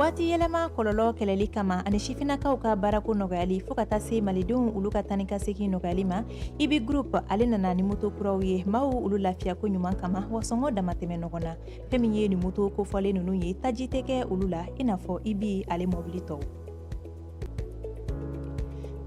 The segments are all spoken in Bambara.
Waati yɛlɛma kɔlɔlɔ kɛlɛli kama ani sifinnakaw ka baarako nɔgɔyali fo ka taa se malidenw olu ka taa ni ka segin nɔgɔyali ma, Ibi Group ale nana ni moto kuraw ye maaw olu lafiyako ɲuman kama, wa sɔngɔ damatɛmɛ ɲɔgɔn na. Fɛn min ye nin moto kofɔlen ninnu ye, taji tɛ kɛ olu la i n'a fɔ Ibi ale mɔbili tɔw.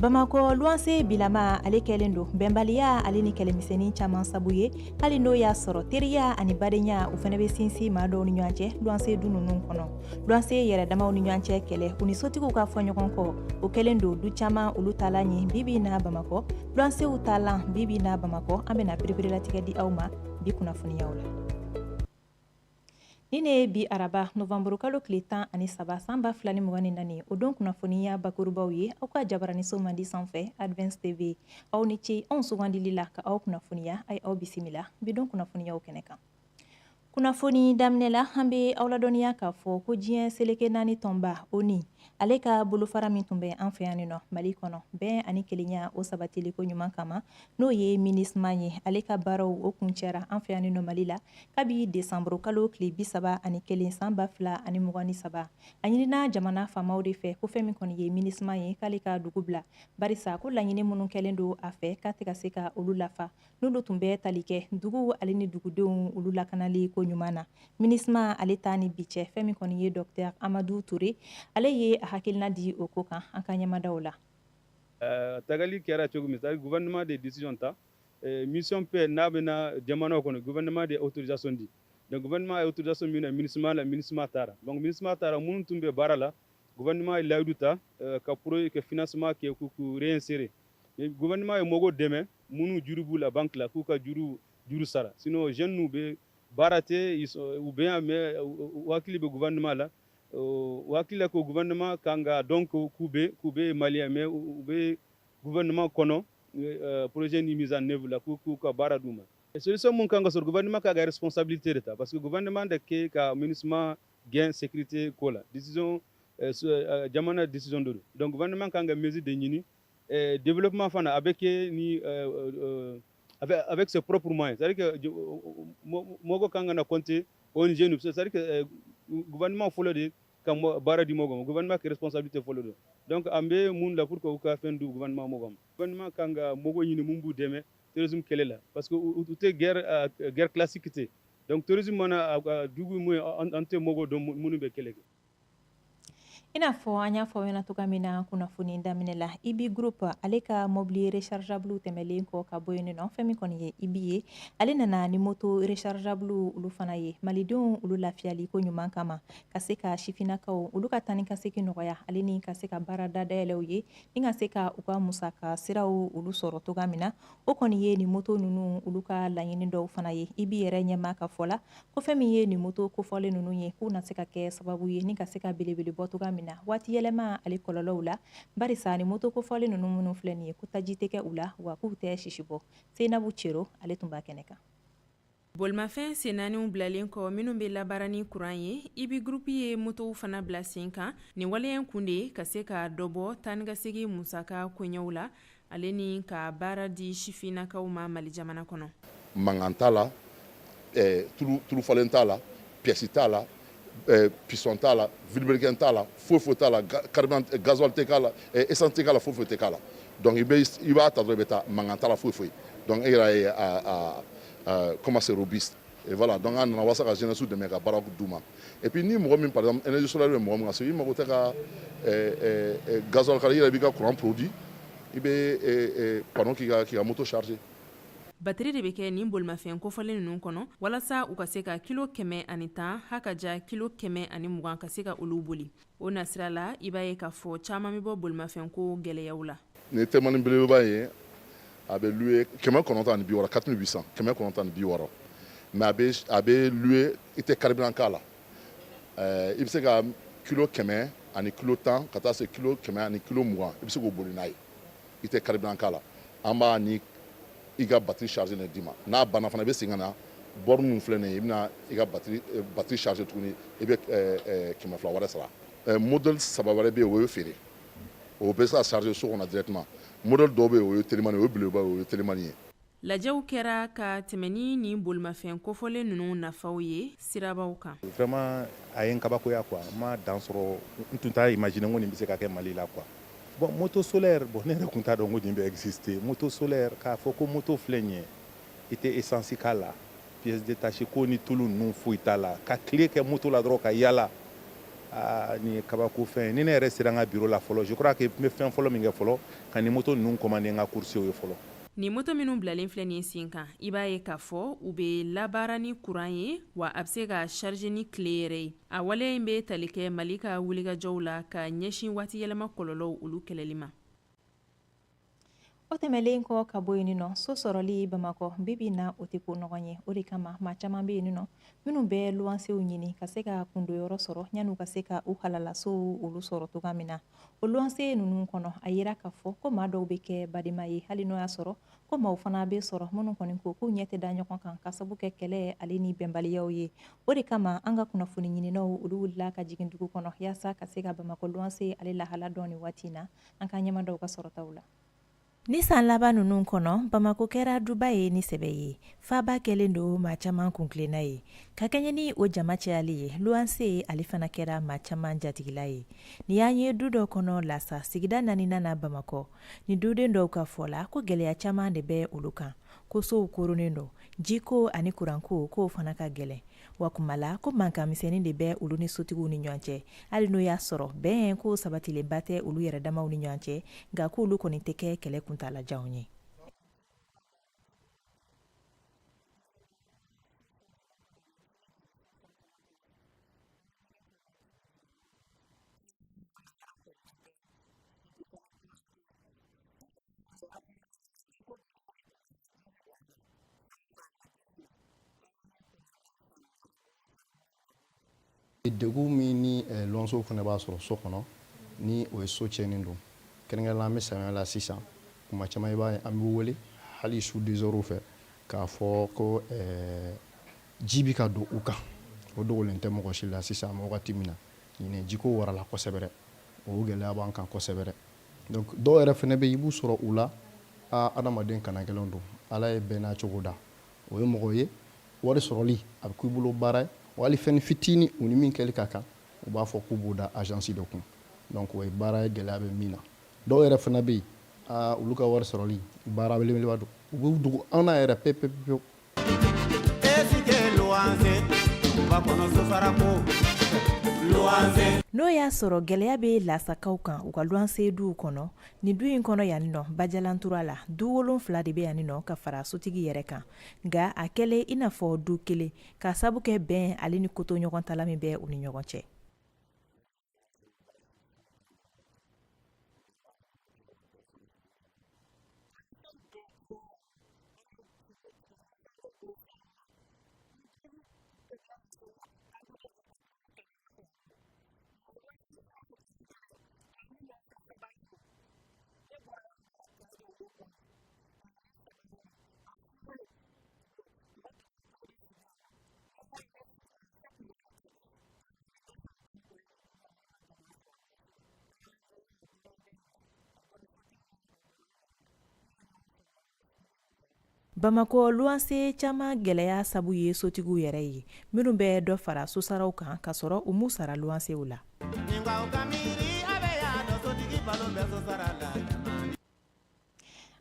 Bamakɔ luwanse bilama ale kɛlen don bɛnbaliya ale ni kɛlɛmisɛnnin caman sabu ye, hali n'o y'a sɔrɔ teriya ani badenya u fana bɛ sinsin maa dɔw ni ɲɔgɔn cɛ luwanse du ninnu kɔnɔ. Luwanse yɛrɛ damaw ni ɲɔgɔn cɛ kɛlɛ, u ni sotigiw ka fɔ ɲɔgɔn kɔ, o kɛlen don du caman olu taalan ye bibi na Bamakɔ. Luwansew taalan bibi na Bamakɔ, an bɛna pereperelatigɛ di aw ma bi kunnafoniyaw la. Ni ne ye bi araba novanburukalo tile 13 san 2024, o don kunnafoniya bakurubaw ye aw ka jabaraniso mandi sanfɛ Advance TV. Aw ni ce anw sugandili la ka aw kunnafoniya. A ye aw bisimila bi don kunnafoniyaw kɛnɛ kan. Kunnafoni daminɛ la, an bɛ aw ladɔnniya k'a fɔ ko diɲɛ seleke naani tɔnba ONU ale ka bolofara min tun bɛ an fɛ yan nɔ Mali kɔnɔ, bɛn ani kelenya o sabatili ko ɲuman kama, n'o ye MINUSMA ye, ale ka baaraw o kuncɛra an fɛ yan nɔ Mali la kabi desanburu kalo tile 31 san 2023. A ɲinina jamana faamaw de fɛ ko fɛn min kɔni ye MINUSMA ye, k'ale ka dugu bila, barisa ko laɲini minnu kɛlen don a fɛ, k'a tɛ ka se ka olu lafa, n'olu tun bɛ tali kɛ dugu ale ni dugudenw olu lakanali ko ɲuman na. MINUSMA ale ta ni bi cɛ, fɛn min kɔni ye docteur Amadu Ture, ale ye a hakilina di o ko kan an ka ɲɛmadaw la. Tagali kɛra cogo min, c'est gouvernement de décision ta. Mission paix n'a bɛna jamana kɔnɔ, gouvernement de autorisation di. Donc gouvernement ye autorisation min na MINUSMA la, MINUSMA taara. Donc MINUSMA taara, minnu tun bɛ baara la, gouvernement ye layidu ta ka projet ka financement kɛ k'u réinsérer. Gouvernement ye mɔgɔw dɛmɛ minnu juru b'u la banque la, k'u ka juru sara. Sinon jeunes nu bɛ baara tɛ, u bɛ yan, mais u hakili bɛ gouvernement la, u hakili la ko gouvernement kan ka dɔn ko k'u bɛ malien, mais u bɛ gouvernement kɔnɔ projet ni mise en œuvre la k'u ka baara d'u ma. Solution mun kan ka sɔrɔ, gouvernement ka ka responsabilité de ta, parce que gouvernement de kɛ ka MINUSMA gɛn sécurité ko la. Décision jamana décision de don. Donc gouvernement kan ka mesure de ɲini. Développement fana a bɛ kɛ ni avec ses propres moyens, c'est à dire que mɔgɔ kan ka na compter ONG nu, c'est à dire que gouvernement fɔlɔ de ka baara di mɔgɔ ma, gouvernement ka responsabilité fɔlɔ don. Donc an bɛ mun la pour que u ka fɛn di gouvernement mɔgɔ ma, gouvernement kan ka mɔgɔ ɲini mun b'u dɛmɛ terrorisme kɛlɛ la, parce que u tɛ guerre classique tɛ. Donc terrorisme mana dugu mun, an tɛ mɔgɔ dɔn minnu bɛ kɛlɛ kɛ. I n'a fɔ an y'a fɔ aw ɲɛna cogoya min na kunnafoni daminɛ la, Ibi Group ale ka mobili rechargeable tɛmɛlen kɔ ka bɔ yen nɔ, fɛn min kɔni ye Ibi ye, ale nana ni moto rechargeable olu fana ye malidenw olu lafiyali ko ɲuman kama, ka se ka sifinnakaw olu ka taa ni ka segin nɔgɔya, ale ni ka se ka baarada dayɛlɛw ye, ni ka se ka u ka musaka siraw olu sɔrɔ cogoya min na. O kɔni ye nin moto ninnu olu ka laɲini dɔw fana ye. Ibi yɛrɛ ɲɛmaa ka fɔ la, ko fɛn min ye nin moto kofɔlen ninnu ye, k'u na se ka kɛ sababu ye ni ka se ka belebele bɔ cogoya min na waati yɛlɛma ale kɔlɔlɔw la, barisa ni moto kofɔlen ninnu minnu filɛ nin ye, ko taji tɛ kɛ u la, wa k'u tɛ sisi bɔ. Seinabu Cero ale tun b'a kɛnɛ kan. Bolimafɛn sen naaniw bilalen kɔ minnu bɛ labaara ni kuran ye, Ibi Group ye motow fana bila sen kan. Nin waleya kun de ye ka se ka dɔ bɔ taa ni ka segin musaka koɲɛw la, ale ni ka baara di sifinnakaw ma Mali jamana kɔnɔ. Mankan t'a la, tulu falen t'a la, pièce t'a la, piston t'a la, vilebrequin t'a la, foyi foyi t'a la, carburant, gasoil tɛ k'a la, essence tɛ k'a la, foyi foyi tɛ k'a la. Donc i b'a ta dɔrɔn, i bɛ taa, mankan t'a la, foyi foyi. Donc e yɛrɛ ye a comment c'est robuste et voilà. Donc an nana walasa ka jeunesse dɛmɛ ka baara d'u ma. Et puis ni mɔgɔ min, par exemple, énergie solaire bɛ mɔgɔ min ka so, i mago tɛ ka gasoil k'a la, i yɛrɛ b'i ka courant produit, i bɛ panneau k'i ka moto charger. Batiri de bɛ kɛ nin bolimafɛn kofɔlen ninnu kɔnɔ walasa u ka se ka kilo 110 ha ka ja kilo 120 ka se ka olu boli. O nasira la, i b'a ye k'a fɔ caman bɛ bɔ bolimafɛn ko gɛlɛyaw la. Nin ye telimani belebeleba ye, a bɛ louer 960, 4800, 960, mais a bɛ louer, i tɛ carburant k'a la. I bɛ se ka kilo 100 ani kilo 10 ka taa se kilo 100 ani kilo 20, i bɛ se k'o boli n'a ye, i tɛ carburant k'a la. An b'a ni i ka batterie chargé de d'i ma. N'a banna fana, i bɛ segin ka na borne min filɛ nin ye, i bɛna i ka batterie chargé tuguni, i bɛ 200 wɛrɛ sara. Modèle saba wɛrɛ bɛ yen, o ye feere, o bɛ se ka charger so kɔnɔ directement. Modèle dɔw bɛ yen, o ye telimani, o ye belebeleba ye, o ye telimani ye. Lajɛw kɛra ka tɛmɛ ni nin bolimafɛn kofɔlen ninnu nafaw ye sirabaw kan. Vraiment a ye n kabakoya quoi, n ma dan sɔrɔ, n tun t'a imaginer ko nin bɛ se ka kɛ Mali la quoi. Bon, moto solaire, bon, ne yɛrɛ tun t'a dɔn ko nin bɛ exister. Moto solaire, k'a fɔ ko moto filɛ nin ye, i tɛ essence k'a la, pièce détachée ko ni tulu ninnu foyi t'a la, ka tile kɛ moto la dɔrɔn ka yala, aa, nin ye kabako fɛn ye. Ni ne yɛrɛ sera n ka bureau la fɔlɔ, je crois que n bɛ fɛn fɔlɔ min kɛ fɔlɔ, ka nin moto ninnu commander n ka coursier ye fɔlɔ. Nin moto minnu bilalen filɛ nin sen kan, i b'a ye k'a fɔ u bɛ labaara ni kuran ye, wa a bɛ se ka charger ni tile yɛrɛ ye. A waleya in bɛ tali kɛ Mali ka wulikajɔw la ka ɲɛsin waati yɛlɛma kɔlɔlɔw olu kɛlɛli ma. O tɛmɛlen kɔ ka bɔ yen nɔ, so sɔrɔli Bamakɔ bi bi na, o tɛ ko nɔgɔn ye. O de kama maa caman bɛ yen nɔ minnu bɛ luwansew ɲini ka se ka kundoyɔrɔ sɔrɔ yan'u ka se ka u halalasow olu sɔrɔ cogoya min na. O luwanse ninnu kɔnɔ, a yira k'a fɔ ko maa dɔw bɛ kɛ badenma ye, hali n'o y'a sɔrɔ ko maaw fana bɛ sɔrɔ minnu kɔni ko k'u ɲɛ tɛ da ɲɔgɔn kan ka sabu kɛ kɛlɛ ale ni bɛnbaliyaw ye. O de kama an ka kunnafoni ɲininaw olu wulila ka jigin dugu kɔnɔ yaasa ka se ka Bamakɔ luwanse ale lahala dɔn nin waati in na. An ka ɲɛmadaw ka sɔrɔtaw la. Ni san laban ninnu kɔnɔ, Bamakɔ kɛra duba ye ni sɛbɛ ye. Faaba kɛlen don maa caman kuntilenna ye. Ka kɛɲɛ ni o jama cayali ye, luwanse ale fana kɛra maa caman jatigila ye. Nin y'an ye du dɔ kɔnɔ Lasa, sigida naaninan na Bamakɔ. Ni duden dɔw ka fɔ la, ko gɛlɛya caman de bɛ olu kan, ko sow koronnen don, jiko ani kuranko, k'o fana ka gɛlɛn. Wa kuma la ko mankan misɛnnin de bɛ olu ni sotigiw ni ɲɔgɔn cɛ, hali n'o y'a sɔrɔ bɛn ko sabatilenba tɛ olu yɛrɛ damaw ni ɲɔgɔn cɛ, nka k'olu kɔni tɛ kɛ kɛlɛ kuntaalajanw ye. Degun min ni luwansew fana b'a sɔrɔ so kɔnɔ, ni o ye so tiɲɛni don, kɛrɛnkɛrɛnnenya an bɛ samiya la sisan, kuma caman i b'a ye an bɛ wele hali su 2 heures fɛ k'a fɔ ko ji bɛ ka don u kan. O dogolen tɛ mɔgɔ si la. Sisan an bɛ wagati min na ɲinɛ, jiko warala kosɛbɛ dɛ, o gɛlɛya b'an kan kosɛbɛ dɛ. Donc dɔw yɛrɛ fana bɛ yen, i b'u sɔrɔ u la, aa, adamaden kana gɛlɛn don, Ala ye bɛɛ n'a cogo da. O ye mɔgɔ ye, wari sɔrɔli a bɛ k'u bolo baara ye, wa hali fɛn fitinin u ni min kɛli ka kan, u b'a fɔ k'u b'o da agence dɔ kun. Donc o ye baara ye, gɛlɛya bɛ min na. Dɔw yɛrɛ fana bɛ yen, aa, olu ka wari sɔrɔli baara belebeleba don, u b'u dogo an na yɛrɛ pe pe pewu. N'o y'a sɔrɔ gɛlɛya bɛ Lasakaw kan u ka luwanse duw kɔnɔ, nin du in kɔnɔ yan nɔ, Bajalantura la, du 7 de bɛ yan nɔ ka fara sotigi yɛrɛ kan. Nka a kɛlen i n'a fɔ du kelen, k'a sabu kɛ bɛn ale ni koto ɲɔgɔn tala min bɛ u ni ɲɔgɔn cɛ. Bamakɔ luwanse caman gɛlɛya sabu ye sotigiw yɛrɛ ye, minnu bɛ dɔ fara sosaraw kan ka sɔrɔ u m'u sara luwansew la.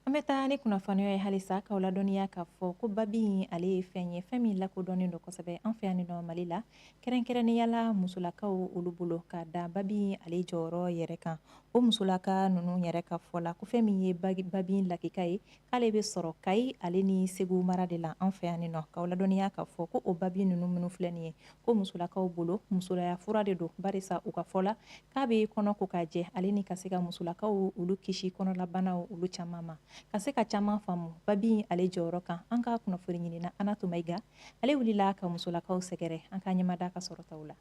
An bɛ taa ni kunnafoniya ye halisa k'aw ladɔnniya k'a fɔ ko babi ale ye fɛn ye, fɛn min lakodɔnnen don kosɛbɛ an fɛ yan nɔ Mali la, kɛrɛnkɛrɛnnenya la musolakaw olu bolo, ka da babi ale jɔyɔrɔ yɛrɛ kan. O musolaka ninnu yɛrɛ ka fɔ la ko fɛn min ye babi lakika ye, k'ale bɛ sɔrɔ Kayi ale ni Segu mara de la an fɛ yan nɔ. K'aw ladɔnniya k'a fɔ ko o babi ninnu minnu filɛ nin ye, ko musolakaw bolo musolaya fura de don, barisa u ka fɔ la k'a bɛ kɔnɔ ko k'a jɛ, ale ni ka se ka musolakaw olu kisi kɔnɔlabanaw olu caman ma. Ka se ka caman faamu babi ale jɔyɔrɔ kan, an ka kunnafoni ɲinina Anatu Mayiga ale wulila ka musolakaw sɛgɛrɛ. An ka ɲɛmada ka sɔrɔtaw la.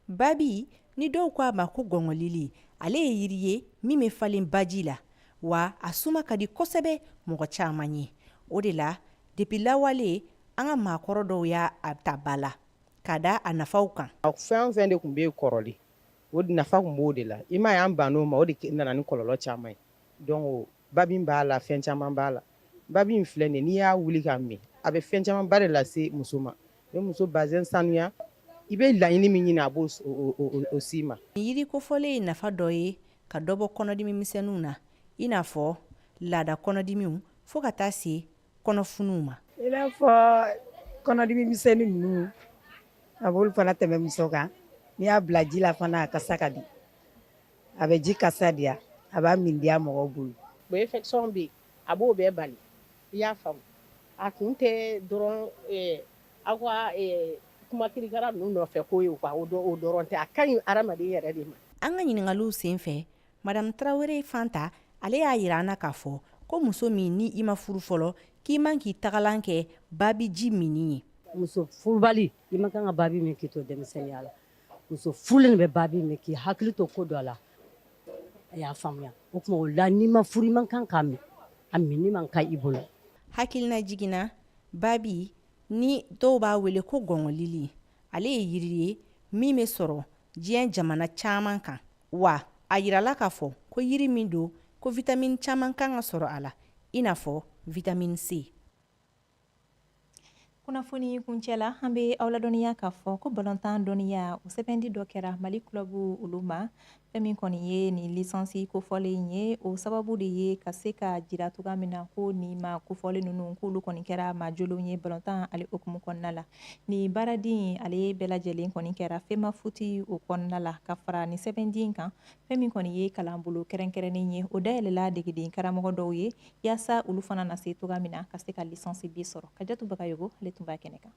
Babi, ni dɔw ko a ma ko gɔngɔlili, ale ye yiri ye min bɛ falen baji la, wa a suma ka di kosɛbɛ mɔgɔ caman ye. O de la, depuis lawale, an ka maakɔrɔ dɔw y'a ta ba la ka da a nafaw kan. Fɛn o fɛn de tun bɛ yen kɔrɔlen, o nafa tun b'o de la. I m'a ye, an bann'o ma, o de nana ni kɔlɔlɔ caman ye. Donc babi b'a la, fɛn caman b'a la. Babi in filɛ nin, n'i y'a wuli k'a min, a bɛ fɛn camanba de lase muso ma. A bɛ muso bazɛn sanuya, i bɛ laɲini min ɲini, a b'o o s'i ma. Nin yiri kofɔlen in nafa dɔ ye ka dɔ bɔ kɔnɔdimi misɛnninw na, i n'a fɔ laada kɔnɔdimiw fo ka taa se kɔnɔfunuw ma. I n'a fɔ kɔnɔdimi misɛnnin ninnu, a b'olu fana tɛmɛ muso kan. N'i y'a bila ji la fana, a kasa ka di, a bɛ ji kasa diya, a b'a min diya mɔgɔw bolo. Bon, infection bɛ yen, a b'o bɛɛ bali. I y'a faamu? A kun tɛ dɔrɔn aw ka kuma kirikara ninnu nɔfɛ ko ye quoi, o dɔrɔn tɛ. A ka ɲi hadamaden yɛrɛ de ma. An ka ɲininkaliw sen fɛ, Madame Tarawele Fanta, ale y'a jira an na k'a fɔ ko muso min ni i ma furu fɔlɔ, k'i man k'i tagalan kɛ babi ji minni ye. Muso furubali, i man kan ka babi min k'i to denmisɛnninya la. Muso furulen de bɛ babi min k'i hakili to ko dɔ la. A y'a faamuya? O tuma o la, n'i ma furu, i man kan k'a min, a minni man kan i bolo. Hakilina jiginna, babi ni dɔw b'a wele ko gɔngɔlili, ale ye yiri ye min bɛ sɔrɔ diɲɛ jamana caman kan. Wa a yirala k'a fɔ ko yiri min don, ko vitamini caman kan ka sɔrɔ a la, i n'a fɔ vitamine C. Kunnafoni kuncɛ la, an bɛ aw ladɔnniya k'a fɔ ko balontan dɔnniya, o sɛbɛndi dɔ kɛra Mali club olu ma. Fɛn min kɔni ye nin licence kofɔlen ye, o sababu de ye ka se ka jira cogoya min na ko nin maa kofɔlen ninnu, k'olu kɔni kɛra maa jolenw ye balontan ale hukumu kɔnɔna la. Nin baaradi ale bɛɛ lajɛlen kɔni kɛra FEMAFOOT o kɔnɔna la. Ka fara nin sɛbɛndi in kan, fɛn min kɔni ye kalanbolo kɛrɛnkɛrɛnnen ye, o dayɛlɛla degeden karamɔgɔ dɔw ye, yaasa olu fana na se cogoya min na ka se ka licence B sɔrɔ. Kajatu Bagayogo, ale tun b'a kɛnɛ kan.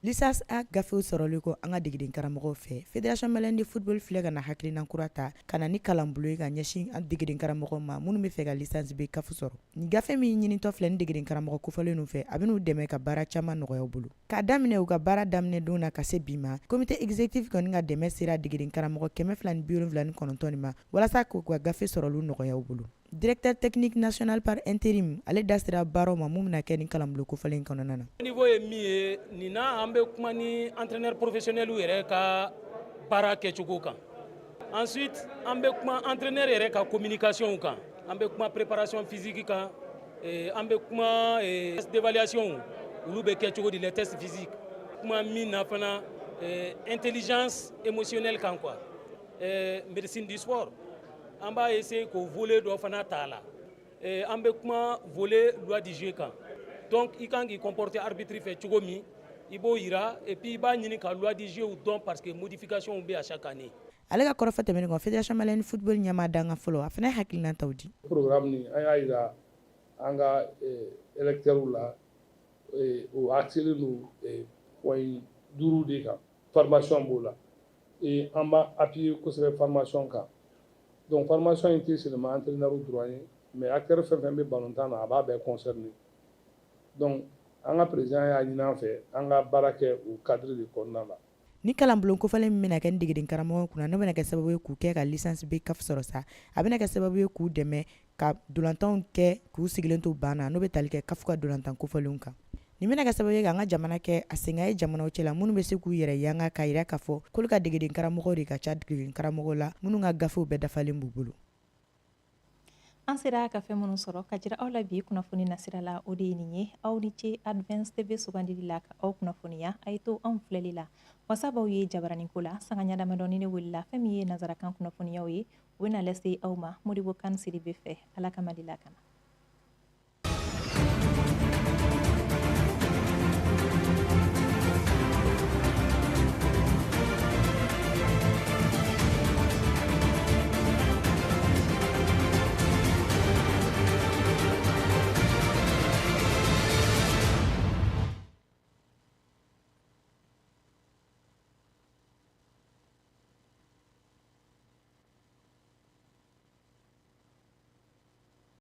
Licence A gafew sɔrɔlen kɔ an ka degeden karamɔgɔw fɛ, Fédération malienne de football filɛ ka na hakilina kura ta ka na ni kalanbolo ye ka ɲɛsin an degeden karamɔgɔw ma minnu bɛ fɛ ka licence B CAF sɔrɔ. Nin gafe min ɲinitɔ filɛ ni degeden karamɔgɔ kofɔlen ninnu fɛ, a bɛn'u dɛmɛ ka baara caman nɔgɔya u bolo. K'a daminɛ u ka baara daminɛ don na ka se bi ma, comité exécutif kɔni ka dɛmɛ sera degeden karamɔgɔ 279 nin ma walasa k'u ka gafe sɔrɔliw nɔgɔya u bolo. Directeur technique national par intérim, ale da sera baaraw ma mun bɛna kɛ ni kalanbolo kofɔlen kɔnɔna na. Niveau ye min ye nin na, an bɛ kuma ni entraîneur professionnel yɛrɛ ka baara kɛcogo kan. Ensuite, an bɛ kuma entraîneur yɛrɛ ka communication kan, an bɛ kuma préparation physique kan, an bɛ kuma d'évaluation, olu bɛ kɛ cogo di, les tests physiques. Kuma min na fana, intelligence émotionnelle kan quoi, médecine du sport, an b'a essayer k'o volet dɔ fana ta a la. An bɛ kuma volet loi du jeu kan. Donc i kan k'i comporter arbitre fɛ cogo min, i b'o yira, et puis i b'a ɲini ka loi du jeu dɔn, parce que modification bɛ à chaque année. Ale ka kɔrɔfɔ tɛmɛnen kɔ, Fédération malienne football ɲɛmaa dankan fɔlɔ, a fana ye hakilinataw di. Programme nin, an y'a yira an ka électeurs la, o axelen don point duuru de kan. Formation b'o la et an b'a appuyer kosɛbɛ formation kan. Donc formation in tɛ seulement entraîneur dɔrɔn ye, mais acteur fɛn fɛn bɛ balontan na, a b'a bɛɛ concerner. Donc an ka président y'a ɲini an fɛ an ka baara kɛ o cadre de kɔnɔna la. Ni kalanbulon kofɔlen min bɛna kɛ ni degeden karamɔgɔ kunna, n'o bɛna kɛ sababu ye k'u kɛ ka licence B CAF sɔrɔ sa, a bɛna kɛ sababu ye k'u dɛmɛ ka dolantanw kɛ k'u sigilen to ban na, n'o bɛ tali kɛ CAF ka dolantan kofɔlenw kan. Nin bɛna kɛ sababu ye k'an ka jamana kɛ a senkan ye jamanaw cɛla minnu bɛ se k'u yɛrɛ yanga k'a yira k'a fɔ k'olu ka degeden karamɔgɔw de ka ca degeden karamɔgɔw la minnu ka gafew bɛɛ dafalen b'u bolo. An sera ka fɛn minnu sɔrɔ ka jira aw la bi kunnafoni nasira la, o de ye nin ye. Aw ni ce Advance TV sugandili la ka aw kunnafoniya. A ye to anw filɛli la, wasabaw ye jabaraninko la sanga ɲɛ damadɔni ne wulila. Fɛn min ye nanzarakan kunnafoniyaw ye, u bɛna lase aw ma Modibo Kan Sidibe fɛ. Ala ka Mali lakana.